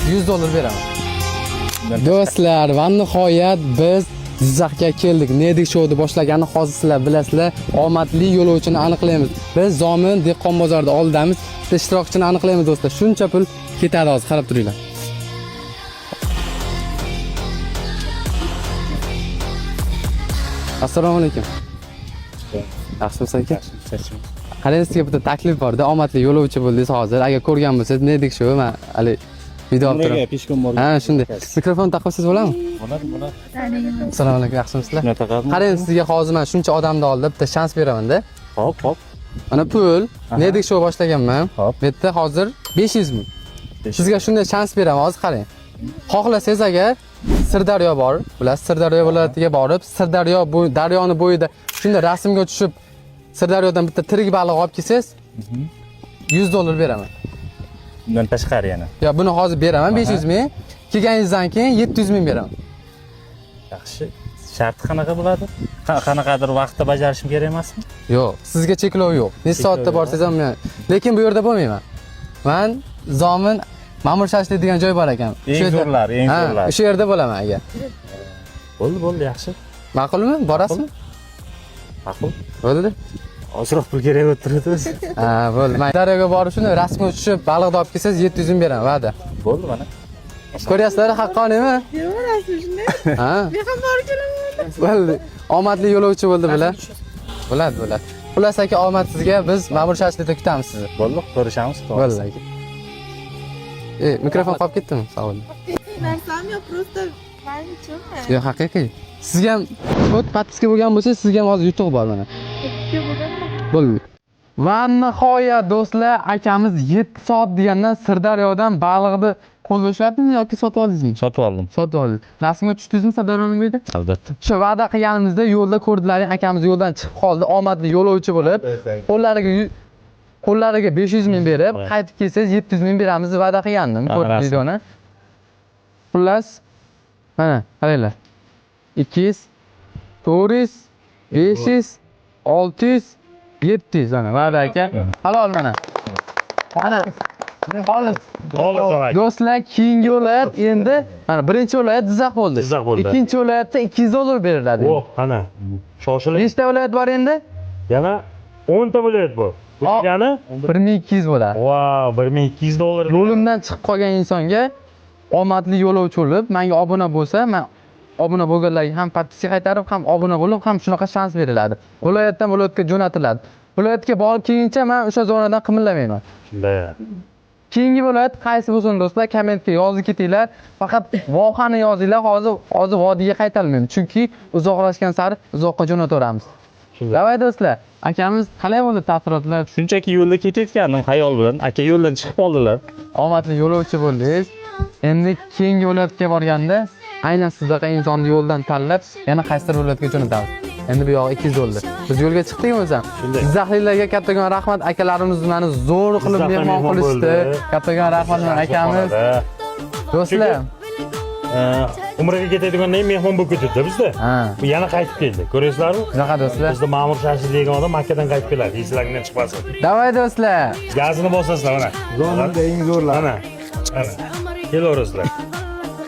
$100 beraman. Do'stlar, va nihoyat biz Jizzaxga keldik. Nedik shouda boshlagani hozir sizlar bilasizlar. Omadli yo'lovchini aniqlaymiz. Biz Zomin dehqon bozorida oldidamiz. Bitta ishtirokchini aniqlaymiz do'stlar. Shuncha pul ketadi hozir, qarab turinglar. Assalomu alaykum. Yaxshimisiz aka? Qarang, sizga bitta taklif borda, omadli yo'lovchi bo'ldingiz hozir. Agar ko'rgan bo'lsangiz, Nedik shou, men hali video olib turaman. Peshkom borgan. Ha, shunday. Mikrofon taqibsiz bo'ladimi? Bo'ladi, bo'ladi. Assalomu alaykum, yaxshimisizlar? Shunaqa. Qarang, sizga hozir men shuncha odamni oldida bitta shans beraman-da. Hop, hop. Mana pul, Nedik shou boshlaganman. Hop. Bu yerda hozir 500 ming. Sizga shunday shans beraman, hozir qarang. Xohlasangiz agar Sirdaryo bor, bilasiz, Sirdaryo viloyatiga borib, Sirdaryo bu daryoni bo'yida shunday rasmga tushib, Sirdaryodan bitta tirik baliq olib kelsangiz, $100 beraman. Bundan tashqari yana. Yo, buni hozir beraman 500 ming. Kelganingizdan keyin 700 ming beraman. Yaxshi. Sharti qanaqa bo'ladi? Qanaqadir vaqtda bajarishim kerak emasmi? Yo'q, sizga cheklov yo'q. Necha Cheklov soatda yo'q. borsangiz ham men, lekin bu yerda bo'lmayman. Man Zomin Ma'mur shashlik degan joy bor ekan. Eng O'sha yerda- zo'rlari, eng Ha, zo'rlari. O'sha yerda bo'laman agar. Bo'ldi, bo'ldi, yaxshi. Ma'qulmi? Borasizmi? Ma'qul. Bo'ldi. Ozroq pul kerak bo'lib turadi o'zi. Ha, bo'ldi. Men daryoga borib shuni rasmga tushib, baliqni olib kelsangiz 700 ming beraman, va'da. Bo'ldi mana. Ko'ryapsizlar, haqqoniymi? Beraverasiz shunday. Ha, Men ham borib kelaman. bo'ldi. Omadli yo'lovchi bo'ldi bular. Bo'ladi, bo'ladi. Xullas aka, omad sizga. Biz Ma'mur shashlikda kutamiz sizni. Bo'ldi, ko'rishamiz. Bo'ldi aka. Mikrofon qolib ketdimi? Sog' bo'ling. Narsam yo'q, просто men uchunmi? Yo'q, haqiqiy. Sizga ham o't подписка bo'lgan bo'lsa, sizga ham hozir yutuq bor mana. Bo'ldi. Va nihoyat do'stlar, akamiz 7 soat degandan Sirdaryodan baliqni qo'lga ushladingizmi yoki sotib oldingizmi? Sotib oldim. Sotib oldingiz. Rasmga tushdingizmi Sirdaryoning bo'yida? Albatta. Shu va'da qilganimizda yo'lda ko'rdilaring, akamiz yo'ldan chiqib qoldi, omadli yo'lovchi bo'lib, qo'llariga 500 ming berib, qaytib kelsangiz 700 ming beramiz deb va'da qilgandim. Aha, Ko'rdik rasm. videoni. Xullas, mana qaranglar. 200, 400, 500, 600, 700 mana va'da aka. Halol mana. Mana. Xolis. Do'stlar, keyingi viloyat endi mana birinchi viloyat Jizzax bo'ldi. Jizzax bo'ldi. Ikkinchi viloyatda $200 beriladi. Oh, ana. Shoshiling. Nechta viloyat bor endi? Yana 10 ta viloyat bor. Bu degani 1200 bo'ladi. Vau, $1200. Yo'limdan chiqib qolgan insonga omadli yo'lovchi bo'lib, menga obuna bo'lsa, men obuna bo'lganlarga ham подписка qaytarib, ham obuna bo'lib, ham shunaqa shans beriladi. Viloyatdan viloyatga jo'natiladi. Viloyatga borib kelguncha men o'sha zonadan qimirlamayman. Shunday. Keyingi viloyat qaysi bo'lsin do'stlar, kommentga yozib ketinglar. Faqat vohani yozinglar. Hozir vodiyga qaytarmayman. Chunki uzoqlashgan sari uzoqqa jo'nataveramiz. Shunday. Davay do'stlar, akamiz qalay bo'ldi taassurotlar? Shunchaki yo'lda ketayotgandim xayol bilan. Aka yo'ldan chiqib qoldilar. Omadli yo'lovchi bo'ldingiz. Endi keyingi viloyatga borganda aynan sizdaqa insonni yo'ldan tanlab, yana qaysidir viloyatga jo'natamiz. Endi bu yog'i $200. Biz yo'lga chiqdikmi o'zi? Shunday. Jizzaxliklarga kattakon rahmat, akalarimiz meni zo'r qilib Jizzaxda mehmon mehmon qilishdi. bo'ldi. Kattakon rahmat mana akamiz. Do'stlar, Umraga ketadigandan keyin mehmon bo'lib ketdi bizda. Ha. Bu yana qaytib keldi. Ko'rasizlarmi? Shunaqa do'stlar. Bizda Ma'mur Shashli degan odam Makkadan qaytib keladi. Eslaringdan chiqmasin. Davay do'stlar. Gazini bosasizlar mana. Zominda eng zo'rlar. Mana. Mana. Kelaverasizlar.